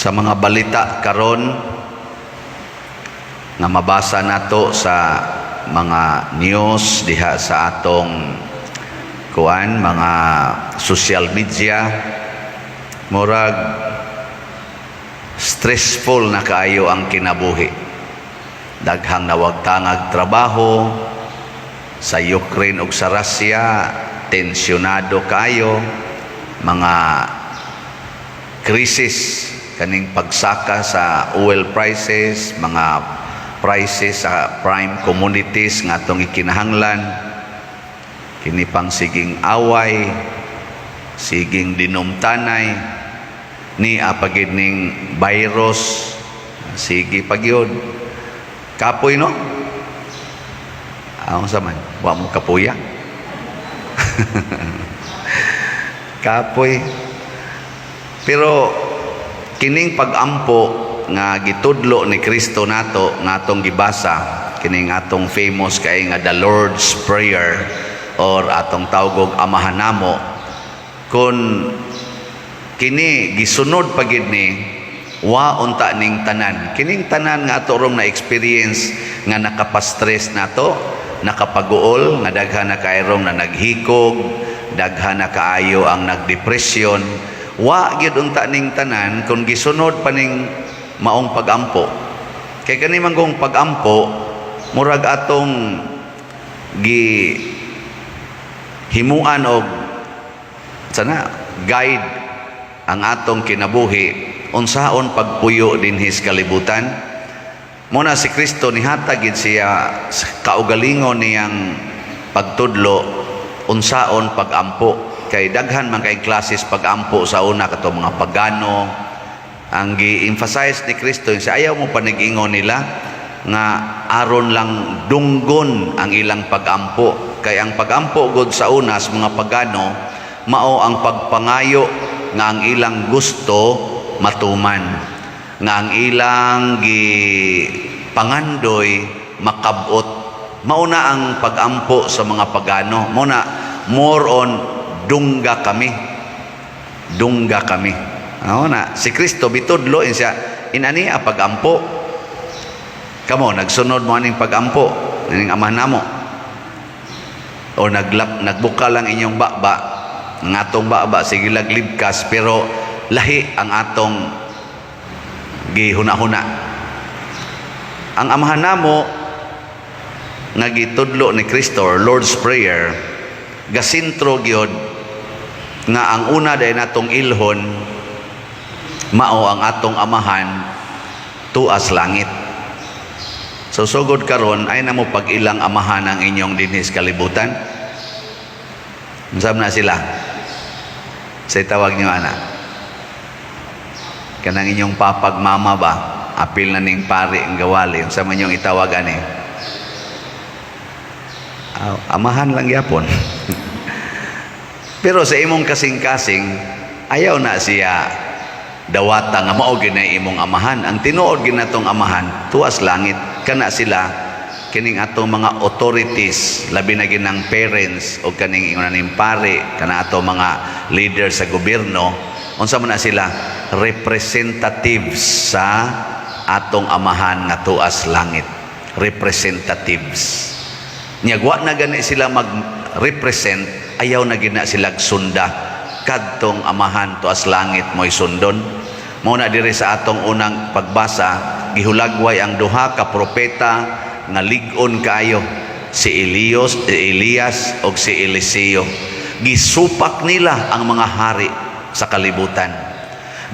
Sa mga balita karon nga mabasa nato sa mga news diha sa atong kuan, mga social media, murag stressful na kaayo ang kinabuhi. Daghang nawagtangag trabaho sa Ukraine ug sa Russia, tensyonado kayo, mga krisis kaning pagsaka sa oil prices, mga prices sa prime commodities nga atong ikinahanglan, kini pang siging away, siging dinumtanay ni apagid ning virus, sige pagyud. Kapoy, no? Aw, sa man wa mo kapuya? Kapoy. Pero kining pag-ampo nga gitudlo ni Kristo nato nga atong gibasa, kining atong famous kay nga the Lord's Prayer or atong tawgog Amahan Namo, kun kini gisunod pa gid ni, wa unta ning tanan, kining tanan nga ato rong na experience nga nakapastress nato, nakapaguol, nga daghan na kayrong na naghikog, daghan na kaayo ang nagdepresyon, wa gyud unta ning tanan kung gisunod pa ning maong pagampo. Kay kani man kung pagampo, murag atong gi himuan og sana guide ang atong kinabuhi unsaon pagpuyo dinhi sa kalibutan. Muna si Kristo nihatag gid siya sa kaugalingon niyang pagtudlo unsaon pagampo, kay daghan man kay klases pagampo sa una, kato mga pagano. Ang gi-emphasize ni Kristo sa ayaw mo panig-ingon nila nga aron lang dunggon ang ilang pagampo, kay ang pagampo god sa una sa mga pagano mao ang pagpangayo nga ang ilang gusto matuman, nga ang ilang gi pangandoy makabot. Mao na ang pagampo sa mga pagano. Mao na more on dungga kami, dungga kami. Mao na si Kristo bitudlo in siya inani ang pagampo. Kamo, nagsunod mo aning pagampo aning Amahan Namo o naglap nagbuka lang inyong baba, ang atong baba sige lag libkas, pero lahi ang atong gihuna-huna? Ang Amahan Namo nga gitudlo ni Kristo or Lord's Prayer, gasintro gyud nga ang una dahil natong ilhon mao ang atong Amahan tuas langit. So sugod karon ay na mo pag-ilang amahan ang inyong dinhi sa kalibutan. Unsa na sila sa tawag niyo, ana, kanang inyong papag mama ba, apil na ning pari ang gawali, unsa man inyong itawag ani? Ah, amahan lang gyapon. Pero sa imong kasing-kasing, ayaw na siya dawata nga mao gyud na imong amahan. Ang tinuod gyud natong amahan tuas langit. Kana sila, kining atong mga authorities, labi na ginang parents o kaning ingon ning pare, kana ato mga leader sa gobyerno, unsa man na sila? Representatives sa atong Amahan nga tuas langit. Representatives. Nya wa na gani sila mag-represent, ayaw na gina sila sunda kadtong Amahan tuas langit mo'y sundon. Mao na diri sa atong unang pagbasa, gihulagway ang duha ka propeta nga lig-on kaayo, si Elios, Elias og si Eliseo. Gisupak nila ang mga hari sa kalibutan.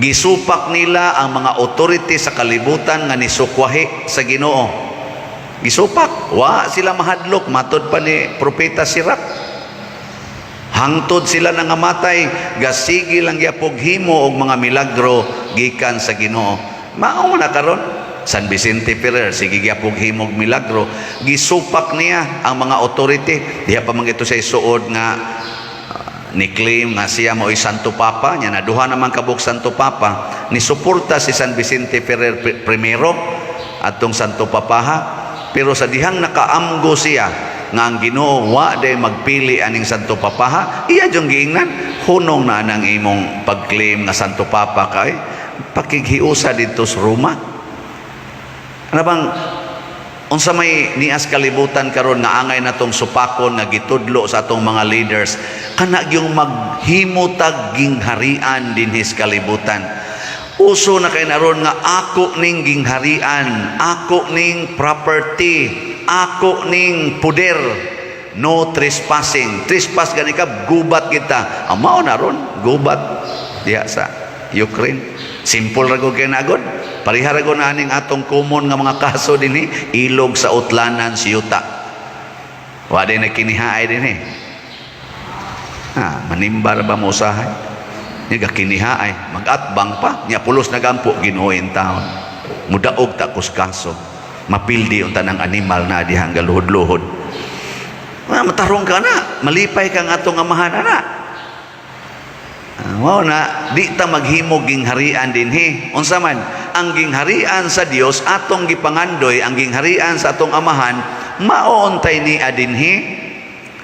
Gisupak nila ang mga authority sa kalibutan nga nisukwahi sa Ginoo. Gisupak, wa sila mahadlok matod pa ni Propeta Sirak. Hangtod sila nangamatay, gasigi lang gyapog himo og mga milagro gikan sa Ginoo. Mao man na karon San Vicente Ferrer, sige gyapog himog milagro. Gisupak niya ang mga authority. Diha pa man ito sa isuod nga ni claim nga siya mo'y Santo Papa nya, na duha naman kabuk Santo Papa ni suporta si San Vicente Ferrer primero atong Santo Papaha. Pero sa dihang nakaamgo siya nga ang Ginoo wa day magpili aning Santo Papaha, iya jung giingnan, "Hunong na nang imong pag-claim nga Santo Papa kay Pakighiusa didto sa Roma. Ano bang unsa may nias kalibutan karon nga angay natong supakon nga gitudlo sa atong mga leaders, kana gyung maghimotag gingharian dinhi sa kalibutan? Uso na kay naron nga ako ning gingharian, ako ning property, ako ning puder, no trespassing. Trespass gani ka, gubat kita. Ang mao na ron, gubat diha sa Ukraine. Simple ra gud kay nagod. Pareha ra gud na aning atong common nga mga kaso dinhi, ilog sa Utlanan, sa yuta. Wa din na kinihaay dinhi. Ha, manimbar ba mo usahay? Nya gakinihaay, mag-atbang pa, nya pulos nagampo Ginoo in town. Mudaog ta kus kaso. Mapildi unta ng animal na dihang galuhod-luhod. Ah, matarong ka na, malipay ka nga atong amahan ana. Ah, mao na di ta maghimo gingharian dinhi. Unsa man ang gingharian sa Dios atong gipangandoy, ang gingharian sa atong amahan mao untay ni dinhi.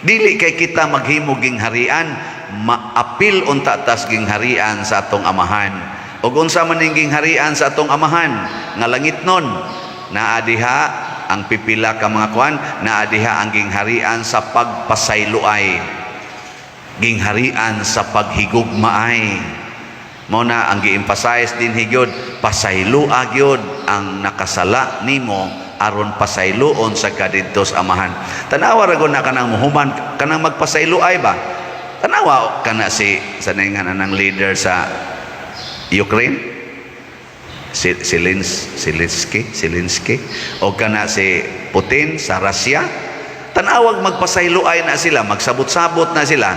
Dili kay kita maghimo gingharian, maapil unta tas gingharian sa atong amahan. Ug unsa man ning gingharian sa atong amahan nga langitnon, naa diha ang pipila ka mga kuan, naa diha ang gingharian sa pagpasayloay, gingharian sa paghigugmaay. Mao na ang gi-emphasize din higyod, pasayloa gyud ang nakasala nimo aron pasayloon sa kadidto sa amahan. Tanawa ra gud na kanang muhuman kanang magpasayloay ba. Tanawa kana si sa ningan anang leader sa Ukraine, si Zelensky, Zelensky o kana si Putin sa Russia. Tanawag magpasayloay na sila, magsabot-sabot na sila.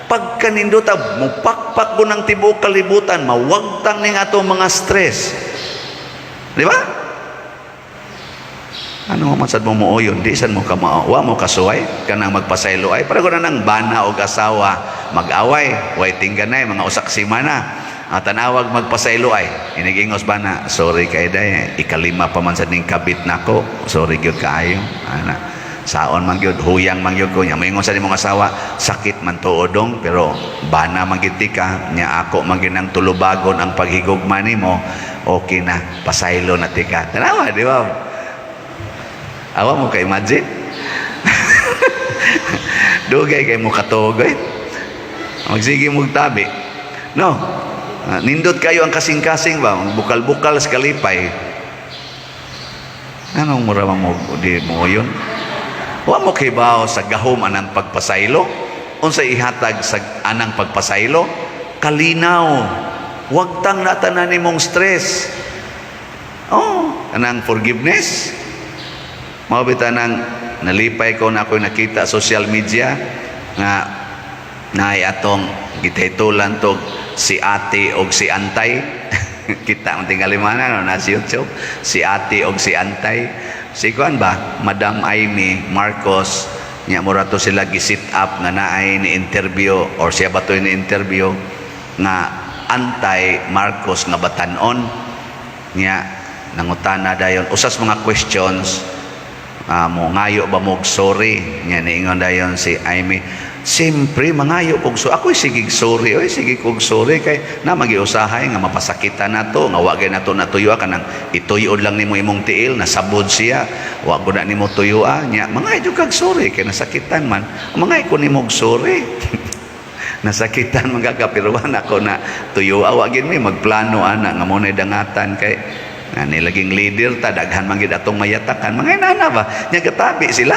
Pagkanindota, mupakpak ko ng tibuok kalibutan, mawagtang ning atong mga stress. Di ba? Ano man sad mo mooyon, di sad mo ka mao, wa mo kasuway kanang magpasaylo ay para ko na nang bana og asawa mag-away, way tingganay mga usak semana. Ang tanawag magpasaylo ay inigingos bana, "Sorry kay day, ikalima pa man sad ning kabit nako, sorry gyud kaayo." Ana. Saon man gyud, huyang man gyud ko. Nya moingon sa nimong asawa, "Sakit man tuodong, pero bana man gyud tika, nya ako man gyud ang tulubagon ang paghigugma nimo, okay na, pasaylo na tika." Tanawa, di ba? Awa mo ka imagine? Dugay kay mo katugoy. Magsige mong tabi. No. Ah, nindot kayo ang kasing-kasing ba? Bukal-bukal sa kalipay. Anong mura mo di mo yun? Wa mo kibaw sa gahom anang pagpasaylo? Unsa ihatag sa anang pagpasaylo? Kalinaw. Wag tang natanan nimong stress. Oh, anang forgiveness. Mao bitaw nang nalipay ko na ako'y nakita social media nga naay atong gititulan tog si ate og si antay. Kita ang tingali mana no na si YouTube, si ate og si antay. Si kuan ba, Madam Imee Marcos, nya mura to sila gi-set up nga naay ni interview or siya ba to ni interview nga antay Marcos nga batanon. Nya nangutana dayon usas mga questions, mo ngayo ba mo og sorry? Nya niingon dayon si Imee, "Siyempre mangayo kog so ako, sige sorry oy, sige kog sorry kay na magiusahay nga mapasakitan nato nga wa gyud nato natuyo, kanang ituyod lang nimo imong tiil, nasabod siya, wa gud na nimo tuyoa. Nya mangayo jud kag sorry kay nasakitan man, mangayo ko nimo og sorry, nasakitan man ka pero wa na ko na tuyo, wa gid mi magplano ana nga mo dangatan kay na nilaging leader ta, daghan man gid atong mayatakan." Mga inana ba, nya gatabi sila.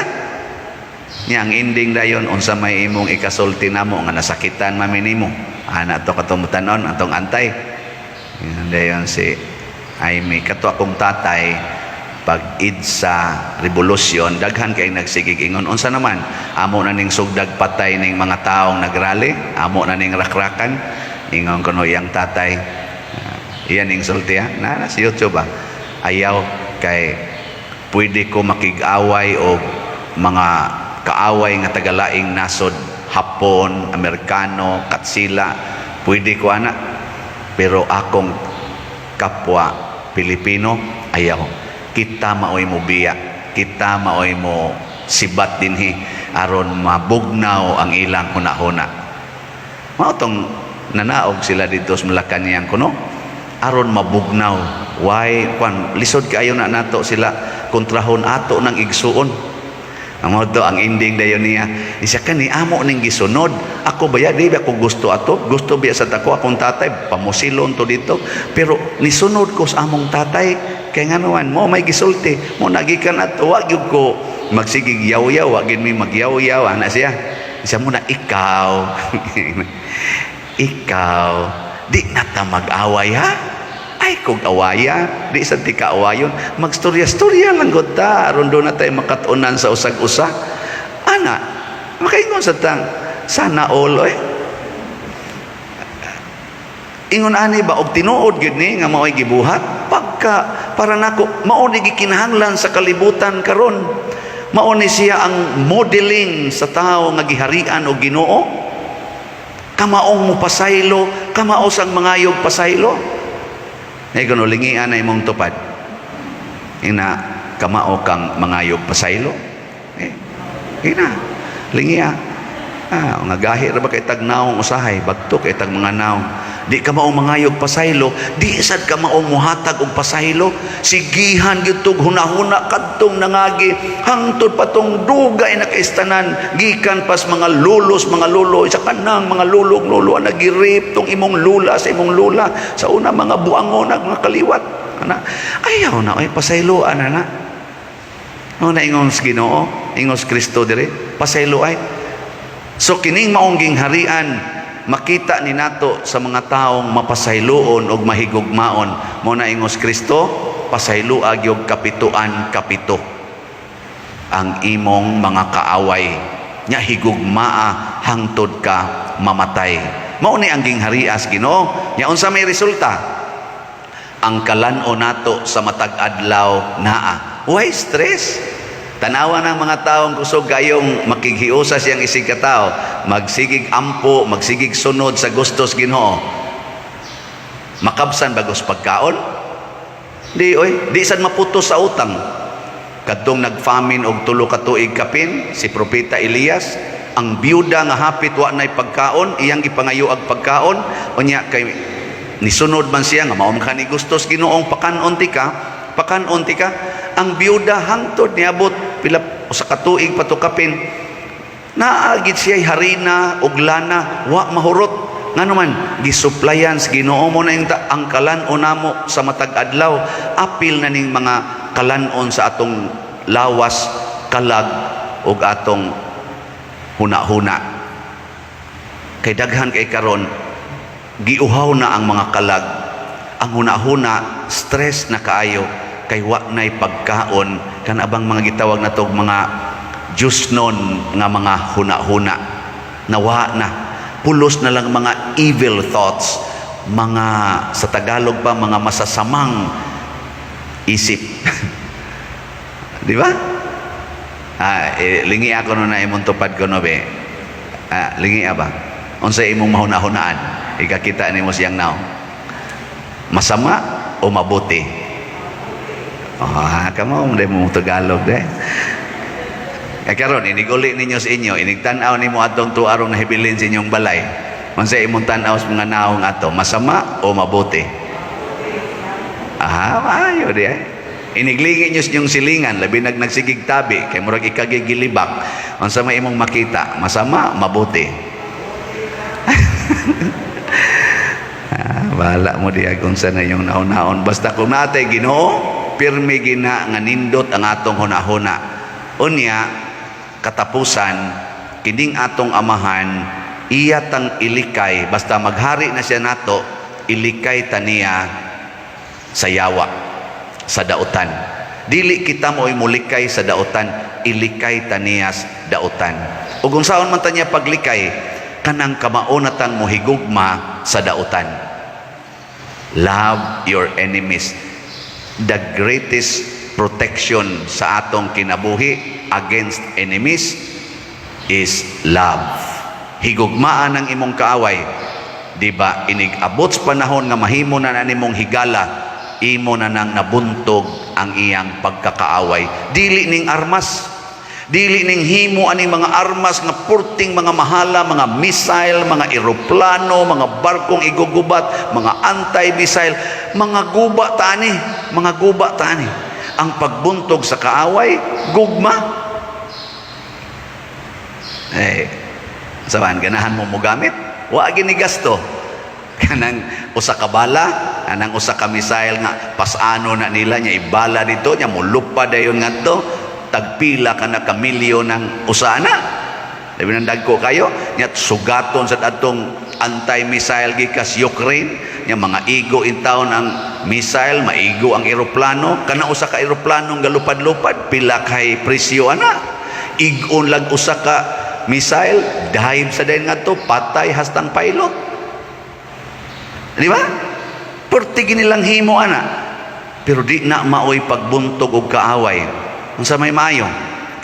Nya ang ending dayon, "Unsa may imong ikasulti namo nga nasakitan man mi nimo?" ana to katong tanon atong antay. Yan dayon si Imee, "Kato akong tatay, pag EDSA revolution, daghan kay nagsigig ingon, unsa naman, amo na ning sugdag patay ning mga taong nagrally, amo na ning rakrakan." Ingon kuno iyang tatay, iyan ning sulti ha, na sa YouTube ba, "Ayaw kay pwede ko makig-away og mga kaaway nga tagalaing nasod, Hapon, Amerikano, Katsila, pwede ko ana, pero akong kapwa Pilipino, ayaw. Kita maoy mo biya, kita maoy mo sibat dinhi aron mabugnaw ang ilang hunahuna." Mao tong nanaog sila dito sa Malacanang kuno. Aron mabugnaw. Why kwan lisod kaayo na nato sila kontrahon ato ng igsuon. Ang mao to ang ending dayon niya. Isa kani amo ning gisunod. Ako baya, di ba ako gusto ato? Gusto biya sa tako akong tatay pamusilon to dito. Pero nisunod ko sa among tatay kay nganuan mo may gisulti. Mo nagikan ato, wa gyud ko magsigig yaw-yaw, wa gyud mi magyaw-yaw ana siya. Siya mo na ikaw. Ikaw di na ta mag-away, ha? Ay kog awaya, di sa ti kaawayon, magstorya-storya lang gud ta aron do na tayo makatunan sa usag-usa. Ana, makaingon sa tang sana all oy. Ingon ani ba og tinuod gyud ni nga mao'y gibuhat pagka para nako mao ni gikinahanglan sa kalibutan karon. Mao ni siya ang modeling sa tao nga giharian og Ginoo. Kamaong mo pasaylo, kamao sang mangayog pasaylo. Ay kuno lingian na imong tupad. Ina kamao kang mangayog pasaylo. Eh, ina lingia. Ah, nga gahi ra ba kay tag naong usahay, bagto kay tag mga naong. Di ka mao mangayog pasaylo, di sad ka mao muhatag og pasaylo. Sigihan gyud tog hunahuna kadtong nangagi hangtod patong dugay na kaistanan gikan pas mga lulos, mga lulo sa kanang mga lulong lulo ang nagirip tong imong lula sa imong lula sa una mga buangon ag mga kaliwat. Ana, ayaw na ay pasaylo ana na. Mao na ingon sa Ginoo, ingon sa Kristo dire, pasaylo ay. So kining maong gingharian makita ni nato sa mga taong mapasayloon og mahigugmaon. Mo na ingos Kristo, pasayloa gyud kapituan kapito ang imong mga kaaway. Nya higugmaa hangtod ka mamatay. Mao ni ang gingharias Ginoo. Nya unsa may resulta? Ang kalan-o nato sa matag adlaw naa. Why stress? Tanawa ng mga taong kusog kayong makighiusa siyang isig katao, magsigig ampo, magsigig sunod sa gustos Ginoo. Makabsan bagos pagkaon? Di oy, di sad maputos sa utang. Kadtong nag-famine og 3 ka tuig kapin si propeta Elias, ang byuda nga hapit wa nay pagkaon, iyang gipangayo ag pagkaon, unya kay nisunod man siya nga mao man ni gustos Ginoong pakan-on ti ka, pakan-on ti ka. Ang byuda hangtod niabot pila 1 ka tuig pa to kapin, naa gid siya harina ug lana, wa mahurot. Ngano man gisuplayan sa Ginoo. Mo na yung ang kalan-on namo sa matag adlaw apil na ning mga kalan-on sa atong lawas, kalag ug atong huna-huna, kay daghan kay karon giuhaw na ang mga kalag, ang huna-huna, stress na kaayo kay wa nay pagkaon. Kana bang mga gitawag na tog mga Diyosnon nga mga huna-huna, nawa na, pulos na lang mga evil thoughts, mga sa Tagalog pa, mga masasamang isip, di ba? Ah, eh, lingi ako no na imong tupad ko no be. Ah, lingi ba, unsa imong mahuna-hunaan ikakita nimo siyang naong, masama o mabuti? Ah, kamo mo mo Tagalog de. Eh karon inig-uli ninyo sa inyo, inig tan-aw nimo atong tuarong nahibilin sa inyong balay. Unsa imong tan-aw sa mga naong ato, masama o mabuti? Ah, maayo di ay. Iniglingi nyo sa inyong silingan, labi nag nagsigig tabi, kay murag ikagigilibak. Unsa may imong makita, masama, mabuti? Ah, bahala mo diya kung saan na yung naon-naon. Basta kung natay Ginoo, pirmi gina nga nindot ang atong hunahuna. Unya, katapusan, kining atong amahan, iya tang ilikay, basta maghari na siya nato, ilikay taniya sa yawa, sa dautan. Dili kita mo'y mulikay sa dautan, ilikay taniyas dautan. Ug kung saon man tanya paglikay, kanang kamao na tang mohigugma sa dautan. Love your enemies. The greatest protection sa atong kinabuhi against enemies is love. Higugmaan ang imong kaaway. Di ba, inig abot sa panahon nga mahimo na na nimong higala, imo na nang nabuntog ang iyang pagkakaaway. Dili ning armas. Dili ning himo aning mga armas nga purting mga mahala, mga missile, mga eroplano, mga barkong igugubat, mga anti-missile, mga guba ta ani, mga guba ta ani. Ang pagbuntog sa kaaway, gugma. Eh, saban ganahan mo mogamit? Wa gini gasto. Kanang usa ka bala, kanang usa ka missile nga pasano na nila nya ibala dito nya mulupad dayon ngadto, tagpila ka na ka milyon ng usa na. Labi nang dagko kayo nya sugaton sa atong anti-missile gikas Ukraine nya mga igo in town ang missile, maigo ang eroplano. Kana usa ka eroplano nga galupad-lupad, pila kay presyo ana? Igon lag usa ka missile, dive sa dayon ngadto, patay hastang pilot, di ba? Perti ginilang himo ana, pero di na maoy pagbuntog og kaaway. Unsa may maayo?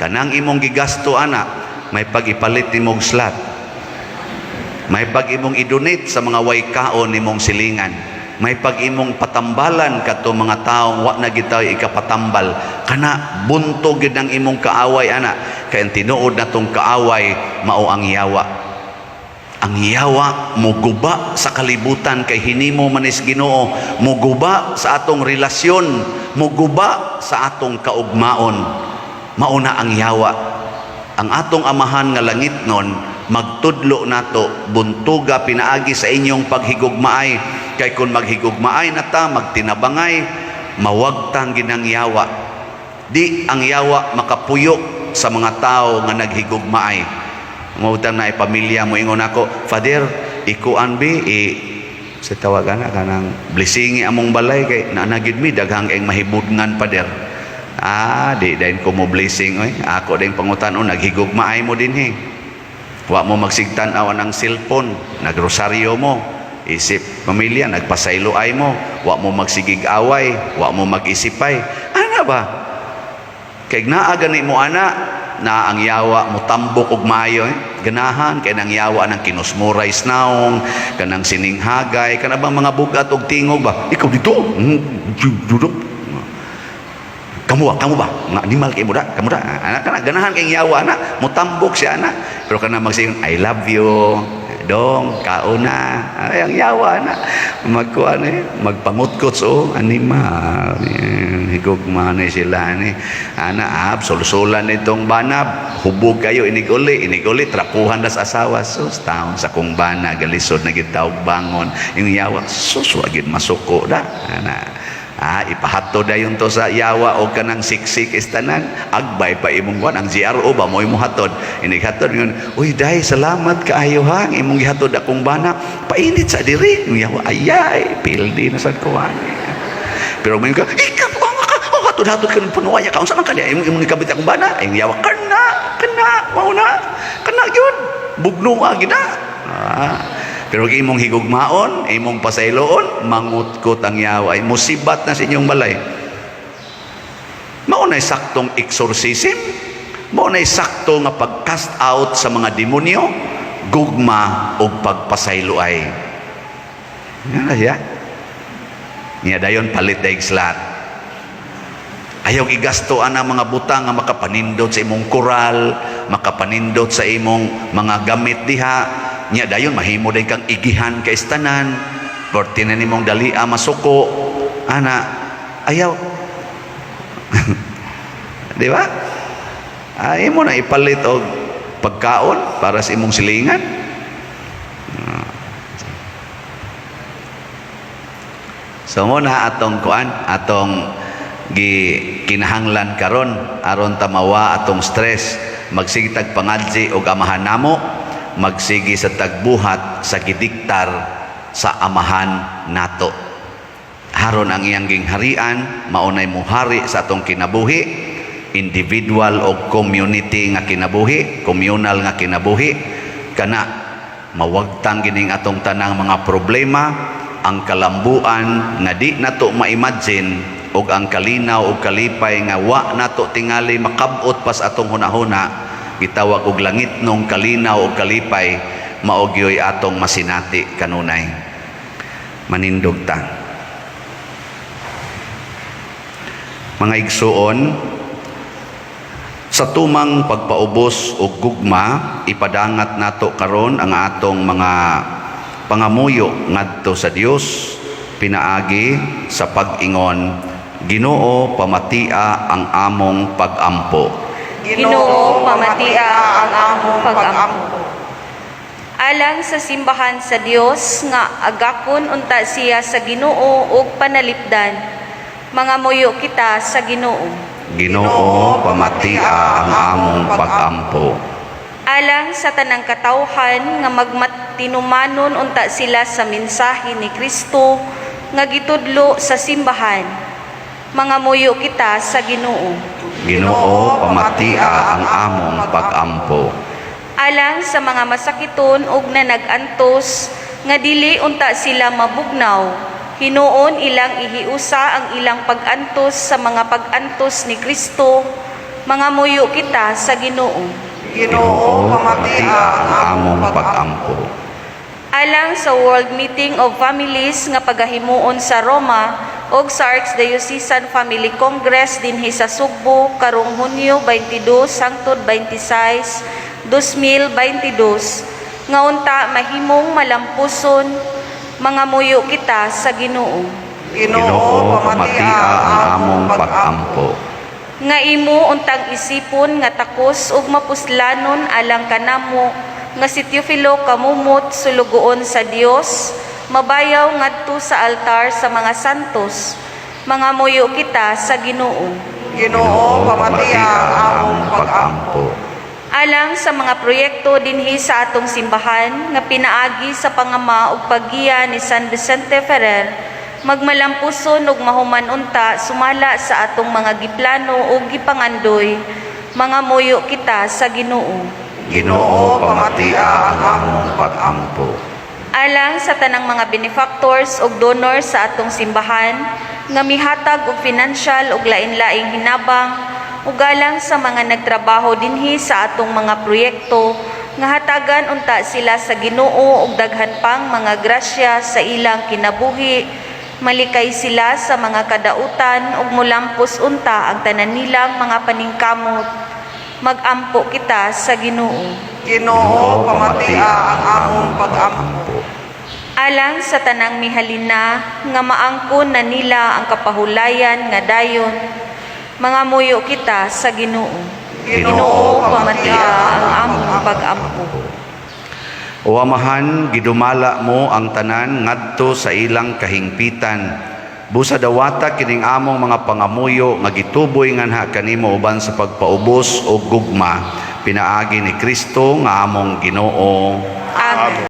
Kanang imong gigasto ana, may pag-ipalit nimong slot, may pag imong i-donate sa mga way kaon nimong silingan, may pag imong patambalan kadto mga taong wa na gitawag ikapatambal. Kana buntog gyud ang imong kaaway ana, kay ang tinuod natong kaaway mao ang yawa. Ang yawa muguba sa kalibutan kay hinimo manis Ginoo, muguba sa atong relasyon, muguba sa atong kaugmaon. Mauna ang yawa. Ang atong Amahan nga langitnon magtudlo nato, buntuga pinaagi sa inyong paghigugmaay, kay kung maghigugmaay na ta, magtinabangay, mawagtang ginang yawa. Di ang yawa makapuyo sa mga tao nga naghigugmaay. Mautan na pamilya mo ingon ako, "Father, ikuan bi i sa tawagan na kanang blessingi among balay kay naa gyud mi daghang kayong mahibudngan, Father." Ah, di dayon ko mo blessing oy. Ako din pangutan-on, naghigugmaay mo dinhi? Wa mo magsigtan-aw ng cellphone, nagrosaryo mo. Isip pamilya, nagpasayloay mo, wa mo magsigig away, wa mo mag-isipay. Ana ba? Kay naa gani mo ana na ang yawa mo tambok og maayo eh. Ganahan kay nang yawa ng kinusmuray naong, kanang sininghagay, kana bang mga bugat og tingog ba? Ikaw dito. Dudok. Kamu ba? Kamu ba? Mga animal kay mo da, kamu da. Anak kana ganahan kay yawa na, mutambok siya ana. Pero kana magsigon, "I love you." Dong, kauna. Ay, ang yawa na. Magkuan eh, magpangutkot so animal. Higugma na sila ni. Ana, ab, sulsulan nitong banab. Hubog kayo, iniguli, iniguli, trapuhan das asawa. Sus, taon sa kong bana, galisod na gitawag bangon. Yung yawa, sus, wagid masuko da. Ana, ah, ipahato dayon to sa yawa o kanang siksik istanan. Agbay pa imong kuan ang GRO ba mo imong hatod. Inig hatod yun, "Uy day, salamat kaayo ha, ang imong gihatod akong bana. Painit sa diri." Yung yawa, ayay, pildi na sad ko ani. Pero may ka, ikaw ka, oh, hatod-hatod ka ng punuan ka, unsa man kaniya, imong gikabit akong bana, ay yawa, kana, kana, mao na, kana yun, bugno ka, gina. Ah, pero kung imong higugmaon, imong pasayloon, mangutkot ang yawa, ay musibat na sa inyong balay. Mao na'y saktong exorcism, mao na'y sakto nga pag-cast out sa mga demonyo, gugma o pagpasayloay. Yan na siya. Niya dayon palit daig slot. Ayaw igasto ang mga butang nga makapanindot sa imong koral, makapanindot sa imong mga gamit diha. Nya dayon mahimo day kang igihan kay tanan. Porti na nimong dalia masuko. Ana, ayaw. Di ba? Ay mo na ipalit og pagkaon para sa imong silingan. Ah. So mo na atong kuan, atong gi kinahanglan karon aron tamawa atong stress, magsige tag pangadji og Amahan namo, magsige sa tagbuhat sa gidiktar sa Amahan nato. Haron ang iyang gingharian maunay muhari sa atong kinabuhi, individual o community nga kinabuhi, communal nga kinabuhi. Kana mawagtang gining atong tanang mga problema, ang kalambuan nga di nato ma-imagine ug ang kalinaw ug kalipay nga wa nato tingali makabot pas atong hunahuna, gitawag og langitnong kalinaw ug kalipay, mao gyoy atong masinati kanunay. Manindog ta. Mga igsuon, Sa tumang pagpaubos og gugma, ipadangat nato karon ang atong mga pangamuyo ngadto sa Dios pinaagi sa pag-ingon, "Ginoo, pamatia ang among pagampo." Ginoo, pamatia ang among pag-ampo. Alang sa simbahan sa Dios nga agakon unta siya sa Ginoo ug panalipdan. Mangamuyo kita sa Ginoo. Ginoo, pamatia ang among pagampo. Alang sa tanang katawhan nga magmatinumanon unta sila sa mensahe ni Kristo nga gitudlo sa simbahan. Mangamuyo kita sa Ginoo. Ginoo, pamatia ang among pagampo. Alang sa mga masakiton ug nanag-antos nga dili unta sila mabugnaw, hinuon ilang ihiusa ang ilang pag-antos sa mga pag-antos ni Kristo. Mangamuyo kita sa Ginoo. Ginoo, pamatia ang among pagampo. Alang sa World Meeting of Families nga pagahimuon sa Roma ug sa Archdiocesan Family Congress dinhi sa Sugbo karong Hunyo 22 hangtod 26, 2022, nga unta mahimong malampuson, mangamuyo kita sa Ginoo. Ginoo, pamatia ang among pagampo. Nga imo untang isipon nga takos ug mapuslanon alang kanamo nga si Teofilo Camomot, sulugoon sa Dios, mabayaw ngadto sa altar sa mga santos. Mangamuyo kita sa Ginoo. Ginoo, pamatia ang among pagampo. Alang sa mga proyekto dinhi sa atong simbahan nga pinaagi sa pangama ug paggiya ni San Vicente Ferrer, magmalampuson ug mahuman unta sumala sa atong mga giplano ug gipangandoy. Mangamuyo kita sa Ginoo. Ginoo, pamatia ang among pagampo. Alang sa tanang mga benefactors ug donors sa atong simbahan nga mihatag og financial ug lain-laing hinabang ug alang sa mga nagtrabaho dinhi sa atong mga proyekto, nga hatagan unta sila sa Ginoo og daghan pang mga grasya sa ilang kinabuhi, malikay sila sa mga kadautan ug mulampos unta ang tanan nilang mga paningkamot. Magampo kita sa Ginoo. Ginoo, pamatia ang among pagampo. Alang sa tanang mihalina nga maangkon na nila ang kapahulayan nga dayon, mangamuyo kita sa Ginoo. Ginoo, pamatia ang among pag-ampo. O Amahan, gidumala mo ang tanan ngadto sa ilang kahingpitan. Busa dawata kining among mga pangamuyo nga gituboy nganha kanimo uban sa pagpaubos og gugma pinaagi ni Kristo nga among Ginoo. Amen.